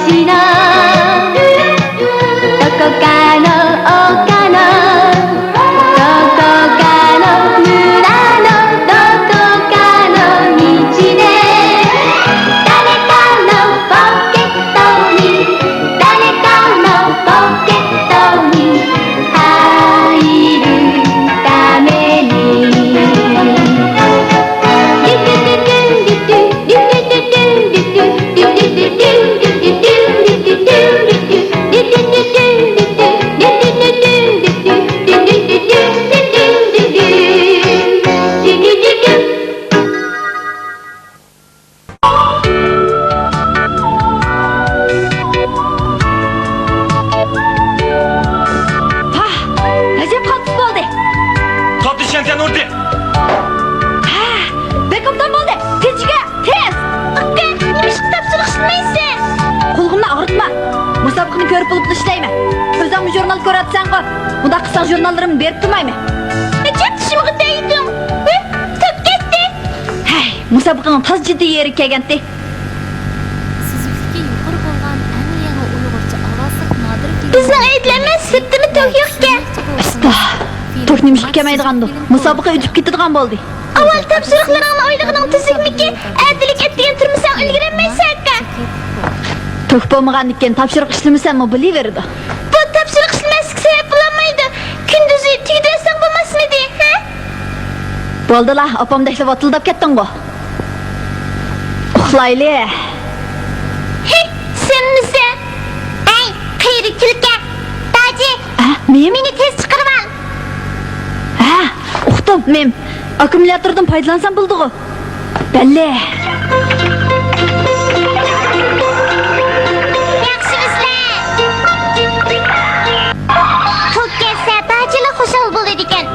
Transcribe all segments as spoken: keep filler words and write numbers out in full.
「どこかの丘の、どこかの村の、どこかの道で、誰かのポケットに、誰かのポケットに入るために」ھا، ئەجەب قاتتىق بولدى. تارتىش يەنسەن ئۇردى. ھە، بەك ئوبدان بولدى. تېزجىگە، تېز. ئاكا، نېمىشقا تاپشۇرۇق ئىشلىمەيسەن؟ قۇلىقىمنى ئاغرىتما. مۇسابىقىنى كۆرۈپ بولۇپلا ئىشلەيمەن. ئۆزۈڭمۇ ژۇرنال كۆرەتسەنغۇ. مۇنداق قىلساڭ ژۇرناللىرىمنى بېرىپ تۇرمايمەن. ئەجەب چىشىمغا تەگدىڭ. ھە، تۆپ كەتتى. ھەي، مۇسابىقىنىڭ تازا جىددىي يېرىگە كەلگەنتى. سۈزۈكلۈكى يۇقىرى بولغان ئەڭ يېڭى ئۇيغۇرچە ئاۋازلىق نادىر فىلىم. بىزنىڭ ئۆيدىلەرمۇ سىرتتىمۇ توك يوقكەن. ئىستا، توك نېمىشقا كەلمەيدىغاندۇ؟ مۇسابىقە ئۆتۈپ كېتىدىغان بولدى. ئاۋۋال تاپشۇرۇقلىرىڭنى ئويلىغىنىڭ تۈزۈكمىكى؟ ئەتىلىك ئەتىگەن تۇرمىساڭ ئۈلگۈرەلمەيسەنكا. توك بولمىغاندىكىن تاپشۇرۇق ئىشلىمىسەممۇ بولۇۋېرىدۇ. بۇ تاپشۇرۇق ئىشلىمەسلىك سەۋەب بولالمايدۇ. كۈندۈزى تۈگىتىۋەتسەڭ بولماسمىدى، ھە؟ بولدىلا، ئاپامدەكلا ۋاتىلداپ كەتتىڭغۇ. ئۇخلايلى. ھى، سەنمىسەن؟ ھەي، قېرى كۈلكە. تاجى، ھە، مېنى؟ مېنى تېز چىقىرىۋال. ھە، ئۇقتۇم، مېم. ئاككۇمۇلياتوردىن پايدىلانسام بولىدىغۇ. بەللى. ياخشى ئىزدە. توك كەتسە، تاجىلا خۇشال بولىدىكەن.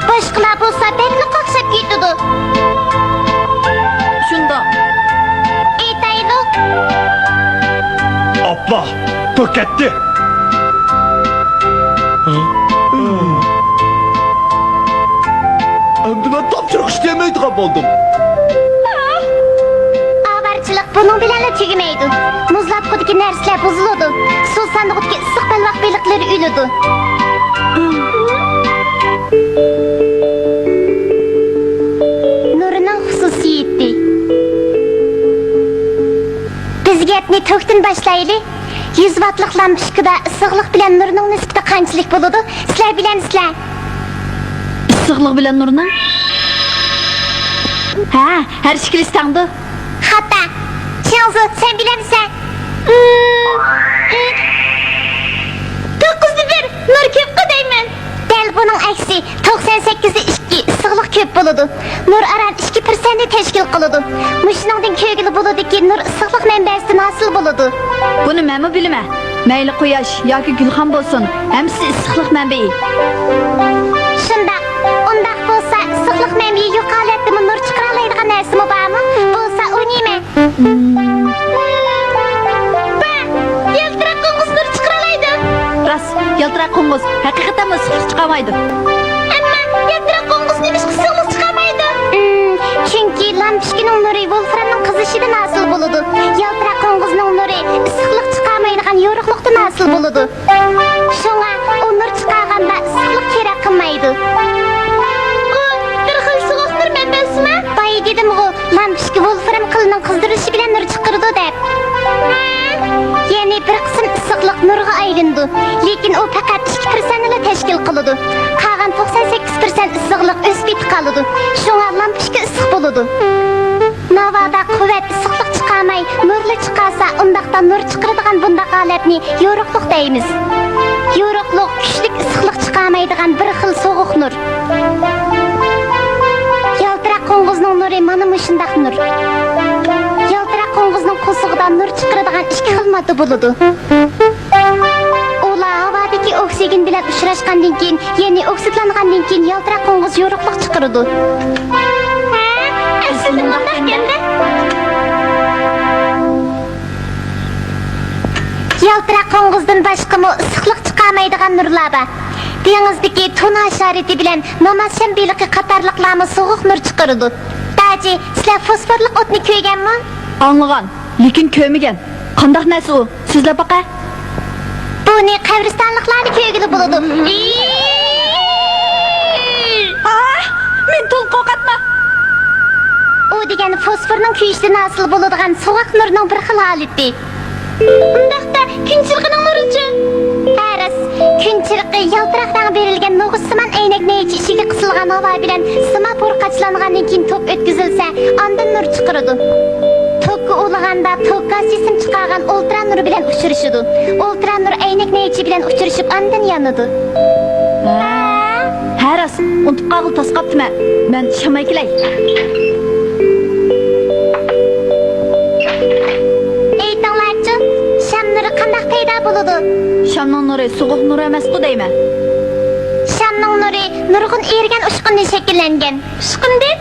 باشقىلار بولسا بەكلا قاقشاپ كېتىدۇ. شۇنداق. ئېيتايلۇق. ئاپپا، توك كەتتى. ئەمدىلا تاپشۇرۇق ئىشلىيەلمەيدىغان بولدۇم. ئاۋارىچىلىق بۇنىڭ بىلەنلا تۈگىمەيدۇ. مۇزلاتقۇدىكى نەرسىلەر بۇزۇلىدۇ. سۇ ساندۇقىدىكى ئىسسىق بەلباغ بېلىقلىرى ئۆلىدۇ. نۇرنىڭ خۇسۇسىيىتى. بىز گەپنى توكتىن باشلايلى. يۈز ۋاتلىق لامپۇچكىدا ئىسسىقلىق بىلەن نۇرنىڭ نىسبىتى قانچىلىك بولىدۇ؟ سىلەر بىلەمسىلەر؟ ئىسسىقلىق بىلەن نۇرنىڭ؟ ھە، ھەر ئىككىلىسى تەڭدۇ. خاتا. چياڭزۇ، سەن بىلەمسەن؟ توققۇزدا بىر، نۇر كۆپقۇ دەيمەن. دەل بۇنىڭ ئەكسى، توقسان سەككىزدە ئىككى، ئىسسىقلىق كۆپ بولىدۇ. نۇر ئاران ئىككى پىرسەنتنى تەشكىل قىلىدۇ. مۇشۇنىڭدىن كۆرگىلى بولىدۇكى، نۇر ئىسسىقلىق مەنبەسىدىن ھاسىل بولىدۇ. بۇنى مەنمۇ بىلىمەن. مەيلى قۇياش ياكى گۈلخان بولسۇن، ھەممىسى ئىسسىقلىق مەنبىيى. شۇنداق. ئۇنداق بولسا، ئىسسىقلىق مەنبىيى يوق ھالەتتىمۇ نۇر چىقىرالايدىغان نەرسىمۇ بارمۇ؟ بولسا ئۇ نېمە؟ با، يالتىراق قوڭغۇز نۇر چىقىرالايدۇ. راست، يالتىراق قوڭغۇز ھەقىقەتەنمۇ ئىسسىقلىق چىقارمايدۇ. ئەمما يالتىراق قوڭغۇز نېمىشقا ئىسسىقلىق چىقارمايدۇ؟ ئىم، چۈنكى لامپۇچكىنىڭ نۇرى ۋولفرامنىڭ قىزىشىدىن ھاسىل بولىدۇ. يالتىراق قوڭغۇزنىڭ نۇرى ئىسسىقلىق چىقارمايدىغان يورۇقلۇقتىن ھاسىل بولىدۇ. شۇڭا ئۇ نۇر چىقارغاندا ئىسسىقلىق كېرەك قىلمايدۇ. ئۇ بىر خىل سوغۇق نۇر مەنبەسىما؟ بايا دېدىمغۇ، لامپۇچكا ۋولفرام قىلىنىڭ قىزدۇرۇلۇشى بىلەن نۇر چىقىرىدۇ دەپ. يەنى بىر قىسىم ئىسسىقلىق نۇرغا ئايلىنىدۇ، لېكىن ئۇ پەقەت ئىككى پىرسەنتنىلا تەشكىل قىلىدۇ. قالغان توقسان سەككىز پىرسەنت ئىسسىقلىق ئۆز پېتى قالىدۇ. شۇڭا لامپۇچكا ئىسسىق بولىدۇ. ناۋادا قۇۋۋەت ئىسسىقلىق چىقارماي، نۇرلا چىقارسا، ئۇنداقتا نۇر چىقىرىدىغان بۇنداق ھالەتنى يورۇقلۇق دەيمىز. يورۇقلۇق كۈچلۈك ئىسسىقلىق چىقارمايدىغان بىر خىل سوغۇق نۇر. يالتىراق قوڭغۇزنىڭ نۇرى مانا مۇشۇنداق نۇر. يالتىراق قوڭغۇزنىڭ قورسىقىدا نۇر چىقىرىدىغان ئىككى خىل ماددا بولىدۇ. ئۇلار ھاۋادىكى ئوكسىگېن بىلەن ئۇچراشقاندىن كېيىن، يەنى ئوكسىدلانغاندىن كېيىن يالتىراق قوڭغۇز يورۇقلۇق چىقىرىدۇ. ھە، ئەسلىدە مۇنداقكەن-دە. يالتىراق قوڭغۇزدىن باشقىمۇ ئىسسىقلىق چىقارمايدىغان نۇرلار بار. دېڭىزدىكى تۇنا ئىشارىتى بىلەن نامازشام بېلىقى قاتارلىقلارمۇ سوغۇق نۇر چىقىرىدۇ. تاجى، سىلەر فوسفورلۇق ئوتنى كۆرگەنمۇ؟ ئاڭلىغان، لېكىن كۆرمىگەن. قانداق نەرسە ئۇ؟ سۆزلەپ باقە. بۇنى قەبرىستانلىقلاردا كۆرگىلى بولىدۇ. ئاھ، مېنى تولا قورقاتما. ئۇ دېگەن فوسفورنىڭ كۆيۈشىدىن ھاسىل بولىدىغان سوغۇق نۇرنىڭ بىر خىل ھالىتى. ئۇنداقتا كۈن چىرىغىنىڭ نۇرىچۇ؟ ھە، راست. كۈن چىرىغى يالتىراق رەڭ بېرىلگەن نوغۇچسىمان ئەينەك نەيچە ئىچىگە قىسىلغان ھاۋا بىلەن سىمابور قاچىلانغاندىن كېيىن توك ئۆتكۈزۈلسە، ئاندىن نۇر چىقىرىدۇ. توكقا ئۇلىغاندا توك گاز جىسىم چىقارغان ئولترا نۇر بىلەن ئۇچرىشىدۇ. ئولترا نۇر ئەينەك نەيچە بىلەن ئۇچرىشىپ، ئاندىن يانىدۇ. ھە؟ ھە، راست. ئۇنتۇپ قالغىلى تاس قاپتىمەن. مەن شاماي كېلەي. ئېيتىڭلارچۇ، شام نۇرى قانداق پەيدا بولىدۇ؟ شامنىڭ نۇرى سوغۇق نۇر ئەمەسقۇ دەيمەن. شامنىڭ نۇرى نۇرغۇن ئېرىگەن ئۇچقۇندىن شەكىللەنگەن. ئۇچقۇندىن؟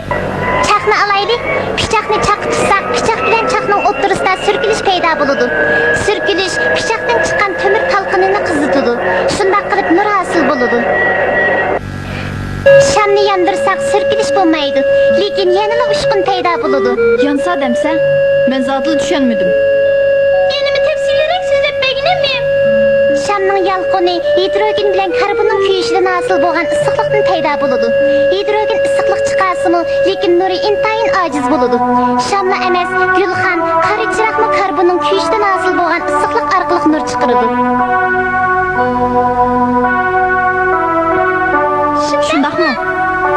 چاقنى ئالايلى. پىچاقنى چاققا تۇتساق، پىچاق بىلەن چاقنىڭ ئوتتۇرىسىدا سۈركىلىش پەيدا بولىدۇ. سۈركىلىش پىچاقتىن چىققان تۆمۈر تالقىنىنى قىزىتىدۇ. شۇنداق قىلىپ نۇر ھاسىل بولىدۇ. شامنى ياندۇرساق سۈركىلىش بولمايدۇ، لېكىن يەنىلا ئۇچقۇن پەيدا بولىدۇ. يانسا دەمسە؟ مەن زادىلا چۈشەنمىدىم. يەنىمۇ تەپسىلىيرەك سۆزلەپ بەرگىنە مېم. شامنىڭ يالقۇنى ھىدروگېن بىلەن كاربوننىڭ كۆيۈشىدىن ھاسىل بولغان ئىسسىقلىقتىن پەيدا بولىدۇ. ھىدروگېن ئىسسىقلىق چىقارسىمۇ، لېكىن نۇرى ئىنتايىن ئاجىز بولىدۇ. شاملا ئەمەس، گۈلخان، قارا چىراغمۇ كاربوننىڭ كۆيۈشىدىن ھاسىل بولغان ئىسسىقلىق ئارقىلىق نۇر چىقىرىدۇ. شۇنداقمۇ؟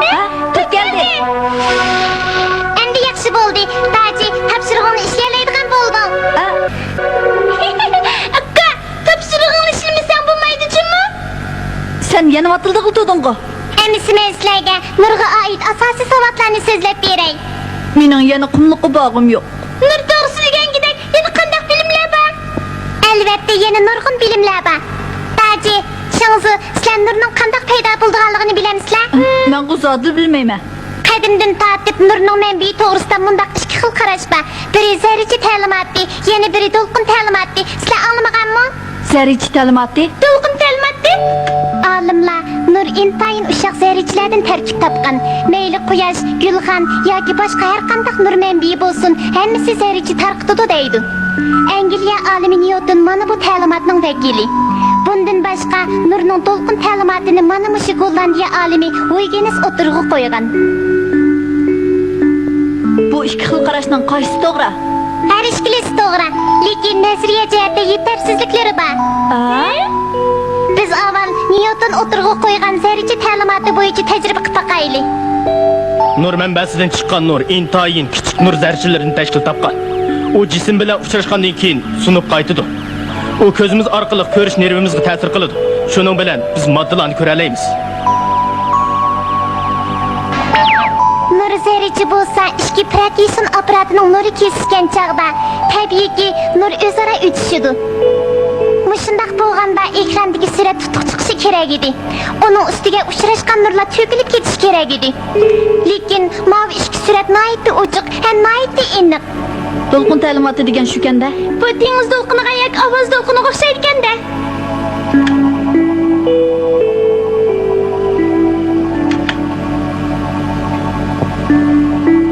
ھە؟ توك كەلدى. ئەمدى ياخشى بولدى. تاجى، تاپشۇرۇقۇڭنى ئىشلىيەلەيدىغان بولدۇڭ. ئە؟ ئاكا، تاپشۇرۇقۇڭنى ئىشلىمىسەڭ بولمايدۇ جۇمۇ؟ سەن يەنە ۋاتىلدىغىلى تۇردۇڭغۇ؟ ئەمىسە مەن سىلەرگە نۇرغا ئائىت ئاساسىي ساۋاتلارنى سۆزلەپ بېرەي. مېنىڭ يەنە قۇملۇققا بارغۇم يوق. نۇر توغرىسىدا ئۆگەنگۈدەك يەنە قانداق بىلىملەر بار؟ ئەلۋەتتە، يەنە نۇرغۇن بىلىملەر بار. تاجى، شېڭزۇ، سىلەر نۇرنىڭ قانداق پەيدا بولىدىغانلىقىنى بىلەمسىلەر؟ مەنغۇ زادىلا بىلمەيمەن. قەدىمدىن تارتىپ نۇرنىڭ مەنبىيى توغرىسىدا مۇنداق ئىككى خىل قاراش بار. بىرى زەررىچە تەلىماتى، يەنە بىرى دولقۇن تەلىماتى. سىلەر ئاڭلىمىغانمۇ؟ زەررىچە تەلىماتى؟ دولقۇن تەلىماتى؟ ئالىملار نۇر ئىنتايىن ئۇششاق زەررىچىلەردىن تەركىب تاپقان. مەيلى قۇياش، گۈلخان ياكى باشقا ھەر قانداق نۇر مەنبىيى بولسۇن، ھەممىسى زەررىچە تارقىتىدۇ دەيدۇ. ئەنگلىيە ئالىمى نيۇتون مانا بۇ تەلىماتنىڭ ۋەكىلى. بۇندىن باشقا، نۇرنىڭ دولقۇن تەلىماتىنى مانا مۇشۇ گوللاندىيە ئالىمى ھۇيگېنس ئوتتۇرىغا قويغان. بۇ ئىككى خىل قاراشنىڭ قايسىسى توغرا؟ ھەر ئىككىلىسى توغرا، لېكىن نەزەرىيە جەھەتتە يېتەرسىزلىكلىرى بار. ئا؟ بىز ئاۋۋال نيۇتون ئوتتۇرىغا قويغان زەررىچە تەلىماتى بويىچە تەجرىبە قىلىپ باقايلى. نۇر مەنبەسىدىن چىققان نۇر ئىنتايىن كىچىك نۇر زەررىچىلىرىدىن تەشكىل تاپقان. ئۇ جىسىم بىلەن ئۇچراشقاندىن كېيىن سۇنۇپ قايتىدۇ. ئۇ كۆزىمىز ئارقىلىق كۆرۈش نېرۋىمىزغا تەسىر قىلىدۇ. شۇنىڭ بىلەن بىز ماددىلارنى كۆرەلەيمىز. نۇر زەررىچە بولسا ئىچكى پراكسىيون ئاپپاراتىنىڭ نۇرى كېسىشكەن چاغدا، تەبىئىيكى، نۇر ئۆزئارا ئۆتۈشىدۇ. مۇشۇنداق بولغاندا ئېكراندىكى سۈرەت تۇتۇق چىقىشى كېرەك ئىدى. ئۇنىڭ ئۈستىگە ئۇچراشقان نۇرلار تۆكۈلۈپ كېتىشى كېرەك ئىدى. لېكىن ماۋۇ ئىككى سۈرەت ناھايىتى ئوچۇق ھەم ناھايىتى ئېنىق. دولقۇن تەلىماتى دېگەن شۇكەندە. بۇ دېڭىز دولقۇنىغا ياكى ئاۋاز دولقۇنىغا ئوخشايدىكەندە.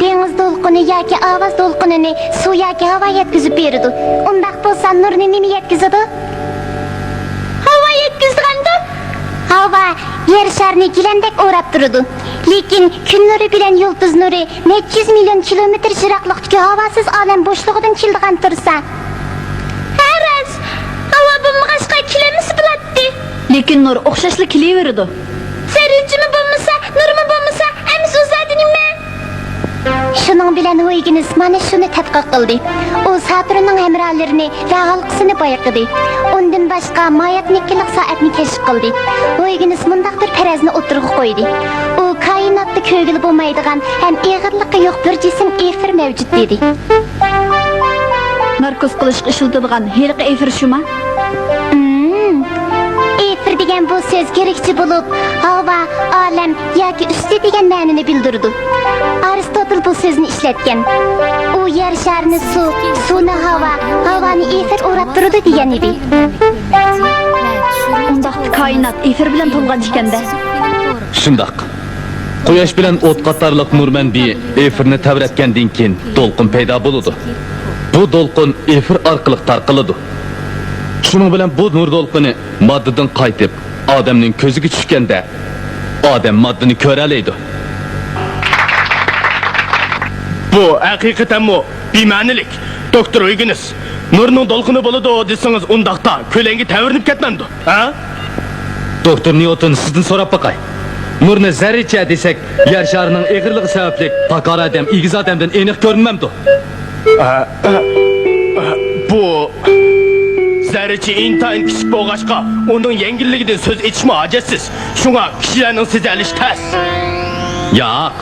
دېڭىز دولقۇنى ياكى ئاۋاز دولقۇنىنى سۇ ياكى ھاۋا يەتكۈزۈپ بېرىدۇ. ئۇنداق بولسا نۇرنى نېمە يەتكۈزىدۇ؟ ھاۋا يەتكۈزىدىغاندۇ؟ ھاۋا يەر شارىنى گىلەمدەك ئوراپ تۇرىدۇ. لېكىن كۈن نۇرى بىلەن يۇلتۇز نۇرى نەچچە يۈز مىليون كىلومېتىر يىراقلىقتىكى ھاۋاسىز ئالەم بوشلۇقىدىن كېلىدىغان تۇرسا. ھە، راست. ھاۋا بولمىغاچقا كېلەلمىسە بولاتتى. لېكىن نۇر ئوخشاشلا كېلىۋېرىدۇ. زەررىچىمۇ بولمىسا، نۇرمۇ بولمىسا، ئەمىسە ئۇ زادى نېمە؟ شۇنىڭ بىلەن ھۇيگېنس مانا شۇنى تەتقىق قىلدى. ئۇ ساتۇرننىڭ ھەمراھلىرىنى ۋە ھالقىسىنى بايقىدى. ئۇندىن باشقا ماياتنىكلىق سائەتنى كەشىپ قىلدى. ھۇيگېنس مۇنداق بىر پەرەزنى ئوتتۇرىغا قويدى. ئۇ كائىناتتا كۆرگىلى بولمايدىغان ھەم ئېغىرلىقى يوق بىر جىسىم ئېفىر مەۋجۇت دېدى. ناركوز قىلىشقا ئىشلىتىدىغان ھېلىقى ئېفىر شۇما؟ ئېفىر دېگەن بۇ سۆز گىرىكچە بولۇپ، ھاۋا، ئالەم ياكى ئۈستى دېگەن مەنىنى بىلدۈرىدۇ. ئارستوتېل بۇ سۆزنى ئىشلەتكەن. ئۇ يەر شارىنى سۇ، سۇنى ھاۋا، ھاۋانى ئېفىر ئوراپ تۇرىدۇ دېگەن ئىدى. ئۇنداقتا كائىنات ئېفىر بىلەن تولغان ئىكەندە. شۇنداق. قۇياش بىلەن ئوت قاتارلىق نۇر مەنبىيى ئېفىرنى تەۋرەتكەندىن كېيىن دولقۇن پەيدا بولىدۇ. بۇ دولقۇن ئېفىر ئارقىلىق تارقىلىدۇ. شۇنىڭ بىلەن بۇ نۇر دولقۇنى ماددىدىن قايتىپ، ئادەمنىڭ كۆزىگە چۈشكەندە، ئادەم ماددىنى كۆرەلەيدۇ. بۇ ھەقىقەتەنمۇ بىمەنىلىك. دوكتور ھۈيگېنس، نۇرنىڭ دولقۇنى بولىدۇ دېسىڭىز، ئۇنداقتا كۆلەڭگە تەۋرىنىپ كەتمەمدۇ، ھە؟ دوكتور نيۇتون، سىزدىن سوراپ باقاي. نۇرنى زەررىچە دېسەك، يەر شارىنىڭ ئېغىرلىقى سەۋەبلىك پاكار ئادەم ئېگىز ئادەمدىن ئېنىق كۆرۈنمەمدۇ؟ ئە، ئە، ئە، بۇ زەررىچە ئىنتايىن كىچىك بولغاچقا، ئۇنىڭ يەڭگىللىكىدىن سۆز ئېچىشمۇ ھاجەتسىز. شۇڭا كىشىلەرنىڭ سېزەلىشى تەس. ياق،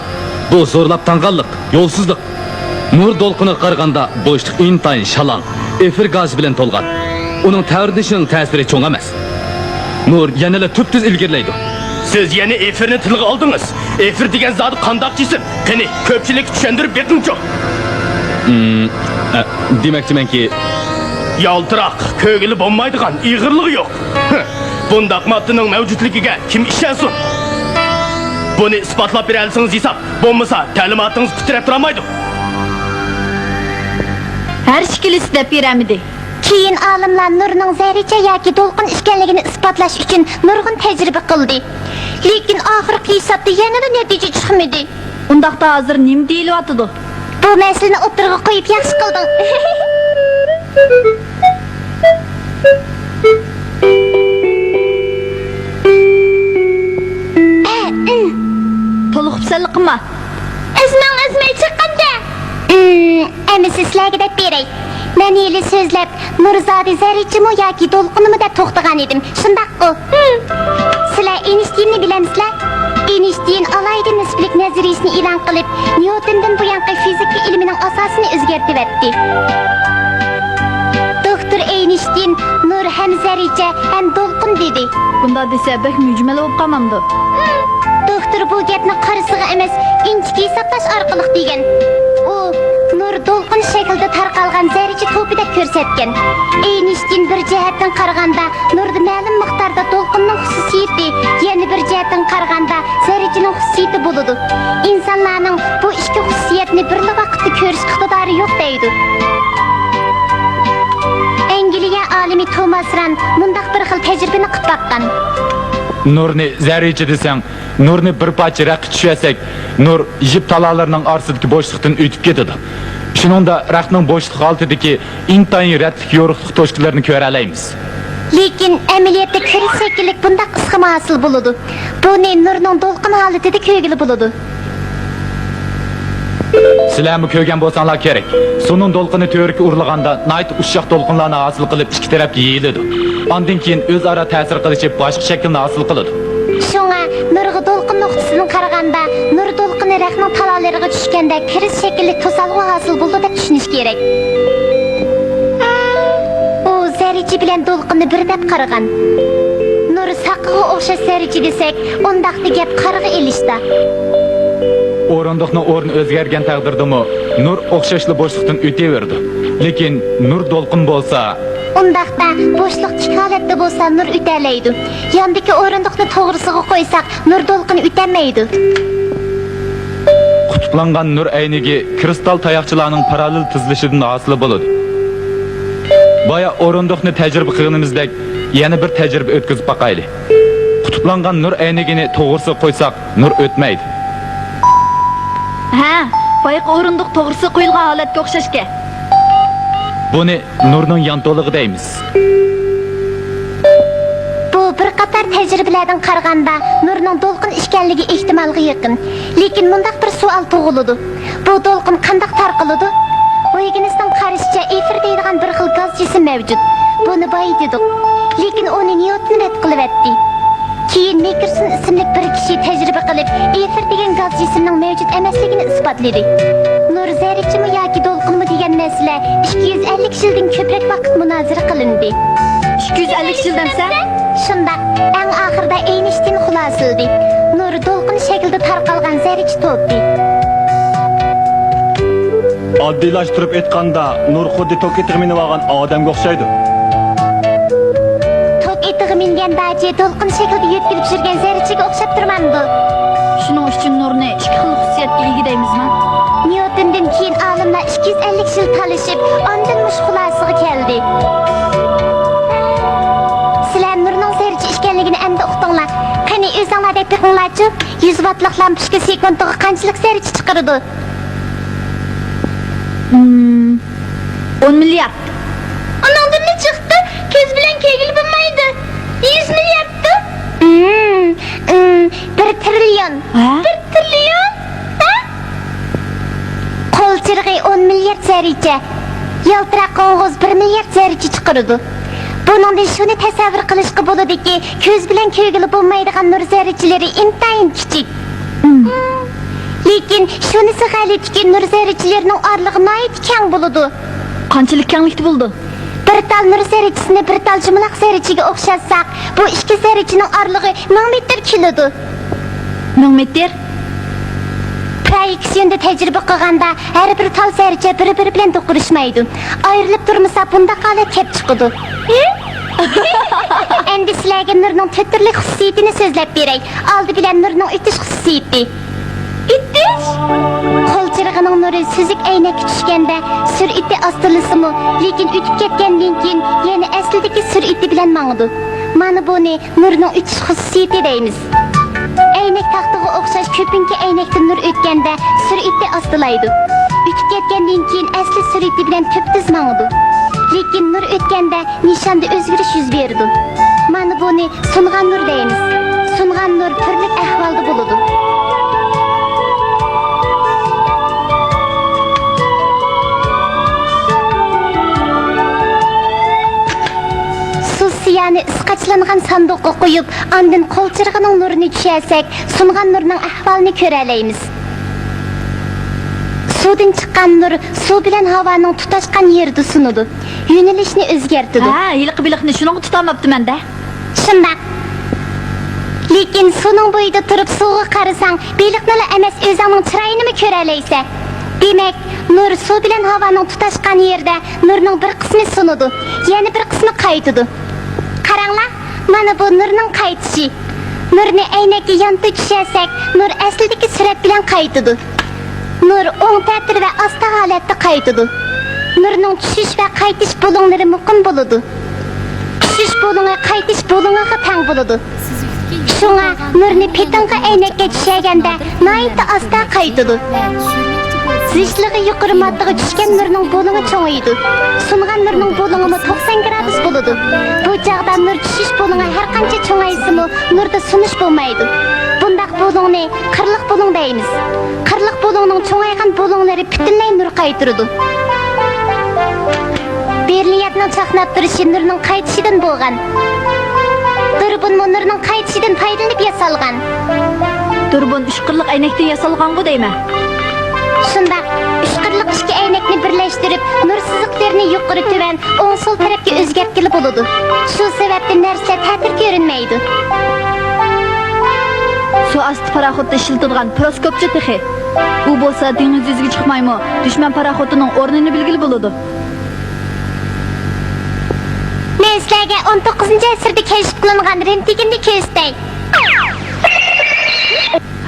بۇ زورلاپ تاڭغانلىق، يولسىزلىق. نۇر دولقۇنىغا قارىغاندا بوشلۇق ئىنتايىن شالاڭ، ئېفىر گازى بىلەن تولغان. ئۇنىڭ تەۋرىنىشىنىڭ تەسىرى چوڭ ئەمەس. نۇر يەنىلا تۈپتۈز ئىلگىرىلەيدۇ. سىز يەنە ئېفىرنى تىلغا ئالدىڭىز. ئېفىر دېگەن زادى قانداق جىسىم؟ قېنى، كۆپچىلىككە چۈشەندۈرۈپ بېقىڭچۇ. ئە، دېمەكچىمەنكى، يالتىراق، كۆرگىلى بولمايدىغان، ئېغىرلىقى يوق. بۇنداق ماددىنىڭ مەۋجۇتلۇقىغا كىم ئىشەنسۇن؟ بۇنى ئىسپاتلاپ بېرەلىسىڭىز ھېساب، بولمىسا تەلىماتىڭىز پۇت تىرەپ تۇرالمايدۇ. ھەر ئىككىلىسى دەپ بېرەلمىدى. كېيىن ئالىملار نۇرنىڭ زەررىچە ياكى دولقۇن ئىكەنلىكىنى ئىسپاتلاش ئۈچۈن نۇرغۇن تەجرىبە قىلدى. لېكىن ئاخىرقى ھېسابتا يەنىلا نەتىجە چىقمىدى. ئۇنداقتا ھازىر نېمە دېيىلىۋاتىدۇ؟ بۇ مەسىلىنى ئوتتۇرىغا قويۇپ ياخشى قىلدىڭ. تولۇقۇپسەنلا قىلما. ئۆزۈڭ ئۆزۈڭ چىققاندا. ئەمىسە سىلەرگە دەپ بېرەي. مەن ھېلى سۆزلەپ، نۇر زادى زەررىچىمۇ ياكى دولقۇنمۇ دەپ توختىغان ئىدىم. شۇنداققۇ؟ سىلەر ئېينىشتىيننى بىلەمسىلەر؟ ئېينىشتىين ئالاھىدە نىسبىلىك نەزەرىيىسىنى ئېلان قىلىپ، نيۇتوندىن بۇيانقى فىزىكا ئىلمىنىڭ ئاساسىنى ئۆزگەرتىۋەتتى. دوكتور ئېينىشتىين نۇر ھەم زەررىچە، ھەم دولقۇن دېدى. بۇنداق دېسە بەك مۈجمەل بولۇپ قالمامدۇ؟ دوكتور بۇ گەپنى قارىسىغا ئەمەس، ئىنچىكە ھېسابلاش ئارقىلىق دېگەن. ئۇ نۇر دولقۇن شەكلىدە تارقالغان زەررىچە توپى دەپ كۆرسەتكەن. ئېينىشتىين بىر جەھەتتىن قارىغاندا نۇردا مەلۇم مىقداردا دولقۇننىڭ خۇسۇسىيىتى، يەنە بىر جەھەتتىن قارىغاندا زەررىچىنىڭ خۇسۇسىيىتى بولىدۇ. ئىنسانلارنىڭ بۇ ئىككى خۇسۇسىيەتنى بىرلا ۋاقىتتا كۆرۈش ئىقتىدارى يوق دەيدۇ. ئەنگلىيە ئالىمى توماس ران مۇنداق بىر خىل تەجرىبىنى قىلىپ باققان. نۇرنى زەررىچە دېسەڭ، نۇرنى بىر پارچە رەختكە چۈشۈرسەك، نۇر يىپ تالالىرىنىڭ ئارىسىدىكى بوشلۇقتىن ئۆتۈپ كېتىدۇ. شۇنىڭدا رەختنىڭ بوشلۇق ھالىتىدىكى ئىنتايىن رەتلىك يورۇقلۇق توچكىلىرىنى كۆرەلەيمىز. لېكىن ئەمەلىيەتتە كىرىش شەكىللىك بۇنداق ئىسخېما ھاسىل بولىدۇ. بۇنى نۇرنىڭ دولقۇن ھالىتىدە كۆرگىلى بولىدۇ. سىلەرمۇ كۆرگەن بولساڭلار كېرەك. سۇنىڭ دولقۇنى تۈۋرۈككە ئۇرۇلغاندا ناھايىتى ئۇششاق دولقۇنلارنى ھاسىل قىلىپ ئىككى تەرەپكە يېيىلىدۇ. ئاندىن كېيىن ئۆزئارا تەسىر قىلىشىپ باشقا شەكىلنى ھاسىل قىلىدۇ. شۇڭا نۇرغا دولقۇن نۇقتىسىدىن قارىغاندا، نۇر دولقۇنى رەختنىڭ تالالىرىغا چۈشكەندە كىرىش شەكىللىك توسالغۇ ھاسىل بولىدۇ دەپ چۈشىنىش كېرەك. ئۇ زەررىچە بىلەن دولقۇننى بىر دەپ قارىغان. نۇر ساقىغا ئوخشاش زەررىچە دېسەك، ئۇنداقتا گەپ قارىغا ئېلىشتا. ئورۇندۇقنىڭ ئورنى ئۆزگەرگەن تەقدىردىمۇ نۇر ئوخشاشلا بوشلۇقتىن ئۆتۈۋېرىدۇ. لېكىن نۇر دولقۇن بولسا، ئۇنداقتا بوشلۇق تىك ھالەتتە بولسا نۇر ئۆتەلەيدۇ. ياندىكى ئورۇندۇقنى توغرىسىغا قويساق، نۇر دولقۇنى ئۆتەلمەيدۇ. قۇتۇپلانغان نۇر ئەينىكى كىرىستال تاياقچىلارنىڭ پاراللېل تىزىلىشىدىن ھاسىل بولىدۇ. بايا ئورۇندۇقنى تەجرىبە قىلغىنىمىزدەك يەنە بىر تەجرىبە ئۆتكۈزۈپ باقايلى. قۇتۇپلانغان نۇر ئەينىكىنى توغرىسىغا قويساق، نۇر ئۆتمەيدۇ. ھە، بايىقى ئورۇندۇق توغرىسىغا قويۇلغان ھالەتكە ئوخشاشكەن. بۇنى نۇرنىڭ يان تولۇقى دەيمىز. بۇ بىر قاتار تەجرىبىلەردىن قارىغاندا نۇرنىڭ دولقۇن ئىكەنلىكى ئېھتىمالغا يېقىن. لېكىن مۇنداق بىر سوئال تۇغۇلىدۇ. بۇ دولقۇن قانداق تارقىلىدۇ؟ ھۇيگېنسنىڭ قارىشىچە، ئېفىر دەيدىغان بىر خىل گاز جىسىم مەۋجۇت. بۇنى بايا دېدۇق. لېكىن ئۇنى نيۇتون رەت قىلىۋەتتى. كېيىن نېكرسون ئىسىملىك بىر كىشى تەجرىبە قىلىپ، ئېفىر دېگەن گاز جىسىمنىڭ مەۋجۇت ئەمەسلىكىنى ئىسپاتلىدى. نۇر زەررىچىمۇ ياكى دولقۇنمۇ دېگەن مەسىلە ئىككى يۈز ئەللىك يىلدىن كۆپرەك ۋاقىت مۇنازىرە قىلىندى. ئىككى يۈز ئەللىك يىل دەمسەن؟ شۇنداق. ئەڭ ئاخىرىدا ئەينىشتىين خۇلاسىلىدى. نۇر دولقۇن شەكلىدە تارقالغان زەررىچە توپى. ئاددىيلاشتۇرۇپ ئېيتقاندا، نۇر خۇددى توك ئېتىغا مىنىۋالغان ئادەمگە ئوخشايدۇ. توك ئېتىغا مىنگەن داچى دولقۇن شەكلىدە يۆتكىلىپ يۈرگەن زەررىچىگە ئوخشاپ تۇرمامدۇ؟ شۇنىڭ ئۈچۈن نۇرنى ئىككى خىل خۇسۇسىيەتكە ئىگە دەيمىزمۇ؟ نيۇتوندىن كېيىن ئالىملار ئىككى يۈز ئەللىك يىل تالىشىپ، ئاندىن مۇشۇ خۇلاسىگە كەلدى. سىلەر نۇرنىڭ زەررىچە ئىكەنلىكىنى ئەمدى ئۇقتۇڭلار. قېنى، ئۆزۈڭلار دەپ بېقىڭلارچۇ، يۈز ۋاتلىق لامپۇچكا سېكۇنتىغا قانچىلىك زەررىچە چىقىرىدۇ؟ ھىم، ئون مىليارد. ئۇنىڭدىنمۇ جىقتۇ، كۆز بىلەن كۆرگىلى بولمايدۇ. يۈز مىلياردتۇ. ھىم، ھىم، بىر تىرىليون. ھە؟ بىر تىرىليون؟ ھە؟ قول چىرىغى ئون مىليارد زەررىچە، يالتىراق قوڭغۇز بىر مىليارد زەررىچە چىقىرىدۇ. بۇنىڭدىن شۇنى تەسەۋۋۇر قىلىشقا بولىدۇكى، كۆز بىلەن كۆرگىلى بولمايدىغان نۇر زەررىچىلىرى ئىنتايىن كىچىك. لېكىن شۇنىسى غەلىتىكى، نۇر زەررىچىلىرىنىڭ ئارىلىقى ناھايىتى كەڭ بولىدۇ. قانچىلىك كەڭلىكتە بولىدۇ؟ بىر تال نۇر زەررىچىسىنى بىر تال جۇمىلاق زەررىچىگە ئوخشاتساق، بۇ ئىككى زەررىچىنىڭ ئارىلىقى مىڭ مېتىر كېلىدۇ. مىڭ مېتىر؟ پرايكسىيوندا تەجرىبە قىلغاندا، ھەر بىر تال زەررىچە بىر-بىرى بىلەن دوقۇرۇشمايدۇ. ئايرىلىپ تۇرمىسا، بۇنداق ھالەت كەپ چىقىدۇ. ئەمدى سىلەرگە نۇرنىڭ تۆت تۈرلۈك خۇسۇسىيىتىنى سۆزلەپ بېرەي. ئالدى بىلەن نۇرنىڭ ئۆتۈش خۇسۇسىيىتى. ئۆتۈش؟ قول چىرىغىنىڭ نۇرى سۈزۈك ئەينەككە چۈشكەندە سۈرئىتى ئاستىلىسىمۇ، لېكىن ئۆتۈپ كەتكەندىن كېيىن يەنە ئەسلىدىكى سۈرئىتى بىلەن ماڭىدۇ. مانا بۇنى نۇرنىڭ ئۆتۈش خۇسۇسىيىتى دەيمىز. ئەينەك تاختىغا ئوخشاش كۆپۈنكى ئەينەكتىن نۇر ئۆتكەندە سۈرئىتى ئاستىلايدۇ. ئۆتۈپ كەتكەندىن كېيىن ئەسلى سۈرئىتى بىلەن تۈپتۈز ماڭىدۇ. لېكىن نۇر ئۆتكەندە نىشاندا ئۆزگىرىش يۈز بېرىدۇ. مانا بۇنى سۇنغان نۇر دەيمىز. سۇنغان نۇر تۈرلۈك ئەھۋالدا بولىدۇ. سۇس سىيانى ئىسقاچلانغان ساندۇققا قويۇپ، ئاندىن قول چىرىغىنىڭ نۇرىنى چۈشەرسەك، سۇنغان نۇرنىڭ ئەھۋالىنى كۆرەلەيمىز. سۇدىن چىققان نۇر سۇ بىلەن ھاۋانىڭ تۇتاشقان يېرىدە سۇنىدۇ. يۆنىلىشنى ئۆزگەرتىدۇ. ھە، ھېلىقى بېلىقنى شۇنىڭغا تۇتالماپتىمەن-دە. شۇنداق. لېكىن سۇنىڭ بويىدا تۇرۇپ سۇغا قارىساڭ، بېلىقنىلا ئەمەس، ئۆزۈڭنىڭ چىرايىنىمۇ كۆرەلەيسەن. دېمەك، نۇر سۇ بىلەن ھاۋانىڭ تۇتاشقان يېرىدە نۇرنىڭ بىر قىسمى سۇنىدۇ، يەنە بىر قىسمى قايتىدۇ. قاراڭلار، مانا بۇ نۇرنىڭ قايتىشى. نۇرنى ئەينەككە يانتۇ چۈشەرسەك، نۇر ئەسلىدىكى سۈرئەت بىلەن قايتىدۇ. نۇر ئوڭ تەتۈر ۋە ئاستا ھالەتتە قايتىدۇ. نۇرنىڭ چۈشۈش ۋە قايتىش بۇلۇڭلىرى مۇقىم بولىدۇ. چۈشۈش بۇلۇڭى قايتىش بۇلۇڭىغا تەڭ بولىدۇ. شۇڭا نۇرنى پېتىڭقى ئەينەككە چۈشەرگەندە ناھايىتى ئاستا قايتىدۇ. زىچلىقى يۇقىرى ماددىغا چۈشكەن نۇرنىڭ بۇلۇڭى چوڭىيىدۇ. سۇنغان نۇرنىڭ بۇلۇڭىمۇ توقسان گرادۇس بولىدۇ. بۇ چاغدا نۇر چۈشۈش بۇلۇڭى ھەرقانچە چوڭايسىمۇ، نۇردا سۇنۇش بولمايدۇ. بۇنداق بۇلۇڭنى قىرلىق بۇلۇڭ دەيمىز. قىرلىق بۇلۇڭنىڭ چوڭايغان بۇلۇڭلىرى پۈتۈنلەي نۇر قايتۇرىدۇ. بېرىلىيەتنىڭ چاقناپ تۇرۇشى نۇرنىڭ قايتىشىدىن بولغان. دۇربۇنمۇ نۇرنىڭ قايتىشىدىن پايدىلىنىپ ياسالغان. دۇربۇن ئۈچ قىرلىق ئەينەكتىن ياسالغانغۇ دەيمەن. شۇنداق، ئۈچ قىرلىق ئىككى ئەينەكنى بىرلەشتۈرۈپ، نۇر سىزىقلىرىنى يۇقىرى تۆۋەن، ئوڭ سول تەرەپكە ئۆزگەرتكىلى بولىدۇ. شۇ سەۋەبتىن نەرسىلەر تەتۈر كۆرۈنمەيدۇ. سۇ ئاستى پاراخوتتا ئىشلىتىدىغان پروسكوپچى تېخى. ئۇ بولسا دېڭىز يۈزىگە چىقمايمۇ، دۈشمەن پاراخوتىنىڭ ئورنىنى بىلگىلى بولىدۇ. مەن سىلەرگە ئون توققۇزىنچى ئەسىردە كەشىپ قىلىنغان رېنتگېننى كۆرسىتەي.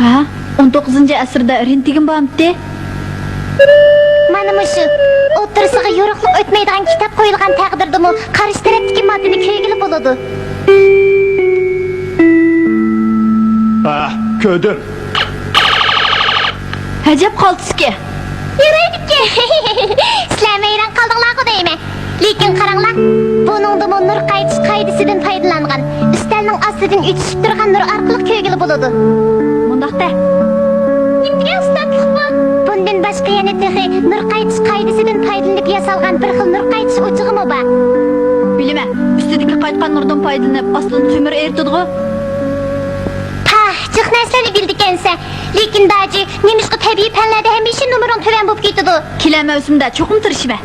ھە؟ ئون توققۇزىنچى ئەسىردە رېنتگېن بارمىتى؟ مانا مۇشۇ. ئوتتۇرىسىغا يورۇقلۇق ئۆتمەيدىغان كىتاب قويۇلغان تەقدىردىمۇ قارشى تەرەپتىكى ماددىنى كۆرگىلى بولىدۇ. ھە، كۆردۈم. ئەجەب قالتىسكەن. يارايدىكەن. سىلەرمۇ ھەيران قالدىڭلارغۇ دەيمەن. لېكىن قاراڭلار، بۇنىڭدىمۇ نۇر قايتىش قائىدىسىدىن پايدىلانغان، ئۈستەلنىڭ ئاستىدىن ئۆتۈشۈپ تۇرغان نۇر ئارقىلىق كۆرگىلى بولىدۇ. مۇنداق دە. نېمە دېگەن ئۇستاتلىق بۇ؟ بۇندىن باشقا يەنە تېخى نۇر قايتىش قائىدىسىدىن پايدىلىنىپ ياسالغان بىر خىل نۇر قايتىش ئوچىقىمۇ بار. بىلىمەن، ئۈستىدىكى قايتقان نۇردىن پايدىلىنىپ ئاستىدىن تۆمۈر ئېرىتىدىغۇ. پاھ، جىق نەرسىلەرنى بىلىدىكەنسەن. لېكىن داجى، نېمىشقا تەبىئىي پەنلەردە ھەمىشە نومۇرۇڭ تۆۋەن بولۇپ كېتىدۇ؟ كېلەر مەۋسۇمدا چوقۇم تىرىشىمەن.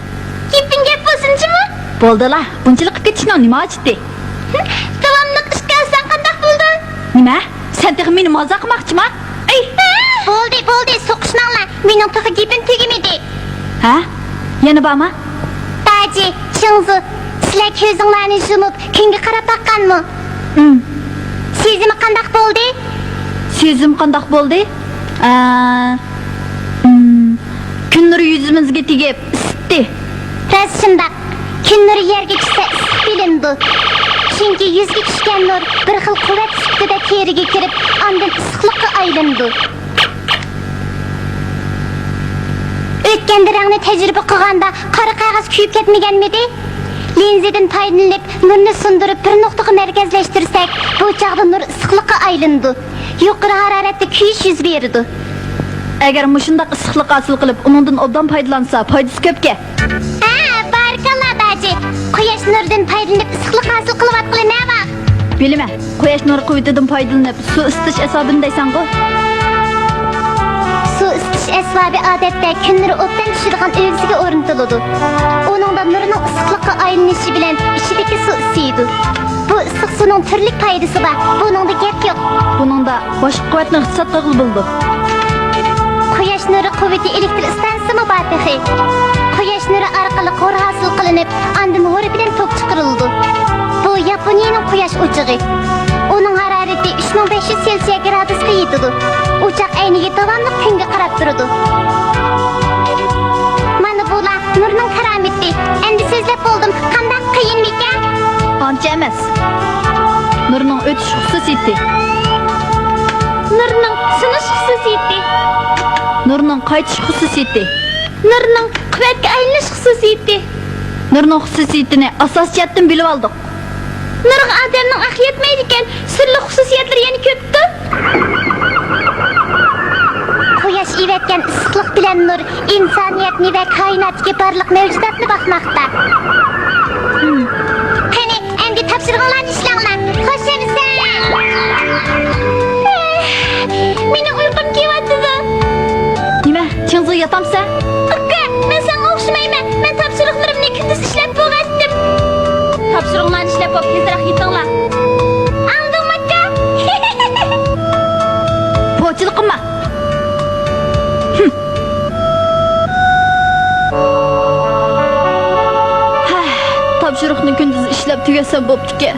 گېپىڭ گەپ بولسۇن جۇمۇ. بولدىلا، بۇنچىلىك قىلىپ كېتىشنىڭ نېمە ھاجىتى؟ داۋاملىق ئىش قىلساڭ قانداق بولىدۇ؟ نېمە؟ سەن تېخى مېنى مازاق قىلماقچىما؟ ئەي! بولدى، بولدى، سوقۇشماڭلار. مېنىڭ تېخى گېپىم تۈگىمىدى. ھە؟ يەنە بارمۇ؟ داجى، چىڭزۇ، سىلەر كۆزۈڭلارنى يۇمۇپ، كۈنگە قاراپ باققانمۇ؟ ھىم. سېزىمى قانداق بولدى؟ سېزىم قانداق بولدى؟ ئە، ئىم، كۈن نۇرى يۈزىمىزگە تېگىپ ئىسسىتتى. راست شۇنداق. كۈن نۇرى يەرگە چۈشسە ئىسسىق بىلىنىدۇ. چۈنكى يۈزگە چۈشكەن نۇر بىر خىل قۇۋۋەت سۈپىتىدە تېرىگە كىرىپ، ئاندىن ئىسسىقلىققا ئايلىنىدۇ. ئۆتكەندە رەڭنى تەجرىبە قىلغاندا قارا قەغەز كۆيۈپ كەتمىگەنمىدى؟ لىنزىدىن پايدىلىنىپ، نۇرنى سۇندۇرۇپ بىر نۇقتىغا مەركەزلەشتۈرسەك، بۇ چاغدا نۇر ئىسسىقلىققا ئايلىنىدۇ. يۇقىرى ھارارەتتە كۆيۈش يۈز بېرىدۇ. ئەگەر مۇشۇنداق ئىسسىقلىق ھاسىل قىلىپ، ئۇنىڭدىن ئوبدان پايدىلانسا، پايدىسى كۆپكەن. ھە، بارىكاللا داجى. قۇياش نۇرىدىن پايدىلىنىپ ئىسسىقلىق ھاسىل قىلىۋاتقىلى نە بار؟ بىلىمەن، قۇياش نۇرى قۇۋۋىتىدىن پايدىلىنىپ سۇ ئىسسىتىش ئەسۋابىنى دەيسەنغۇ؟ سۇ ئىسسىتىش ئەسۋابى ئادەتتە كۈن نۇرى ئوبدان چۈشىدىغان ئۆگزىگە ئورنىتىلىدۇ. ئۇنىڭدا نۇرنىڭ ئىسسىقلىققا ئايلىنىشى بىلەن ئىچىدىكى سۇ ئىسسىيدۇ. بۇ ئىسسىق سۇنىڭ تۈرلۈك پايدىسى بار، بۇنىڭدا گەپ يوق. بۇنىڭدا باشقا قۇۋۋەتنى ئىقتىساد قىلغىلى بولىدۇ. قۇياش نۇرى قۇۋۋىتى ئېلېكتر ئىستانسىسىمۇ بار تېخى. قۇياش نۇرى ئارقىلىق ھور ھاسىل قىلىنىپ، ئاندىن ھور بىلەن توك چىقىرىلىدۇ. بۇ ياپونىيەنىڭ قۇياش ئوچىقى. ئۇنىڭ ھارارىتى ئۈچ مىڭ بەش يۈز سېلسىيە گرادۇسقا يېتىدۇ. ئوچاق ئەينىكى داۋاملىق كۈنگە قاراپ تۇرىدۇ. مانا بۇلار نۇرنىڭ كارامىتى. ئەمدى سۆزلەپ بولدۇم. قانداق قىيىنمىكەن؟ ئانچە ئەمەس. نۇرنىڭ ئۆتۈش خۇسۇسىيىتى. نۇرنىڭ سۇنۇش خۇسۇسىيىتى. نۇرنىڭ قايتىش خۇسۇسىيىتى. نۇرنىڭ قۇۋۋەتكە ئايلىنىش خۇسۇسىيىتى. نۇرنىڭ خۇسۇسىيىتىنى ئاساسىي جەھەتتىن بىلىۋالدۇق. نۇرغا ئادەمنىڭ ئەقلى يەتمەيدىكەن، سىرلىق خۇسۇسىيەتلىرى يەنە كۆپتۇ. قۇياش ئېۋەتكەن ئىسسىقلىق بىلەن نۇر ئىنسانىيەتنى ۋە كائىناتتىكى بارلىق مەۋجۇداتنى باقماقتا. قېنى، ئەمدى تاپشۇرۇقۇڭلارنى ئىشلەڭلار. خوش ئەمىسە! مېنىڭ ئۇيقۇم كېلىۋاتىدۇ. نېمە، چىڭزىغا ياتامسەن؟ ئاكا، مەن ساڭا ئوخشىمايمەن. مەن تاپشۇرۇقلىرىمنى كۈندۈز ئىشلەپ بولغانتىم. تاپشۇرۇقلارنى ئىشلەپ بولۇپ تېزرەك يېتىڭلار. ئاڭلىدىڭمۇ، ئاكا؟ پوچىلىق قىلما. ھە، تاپشۇرۇقنى كۈندۈز ئىشلەپ تۈگەتسەم بوپتىكەن.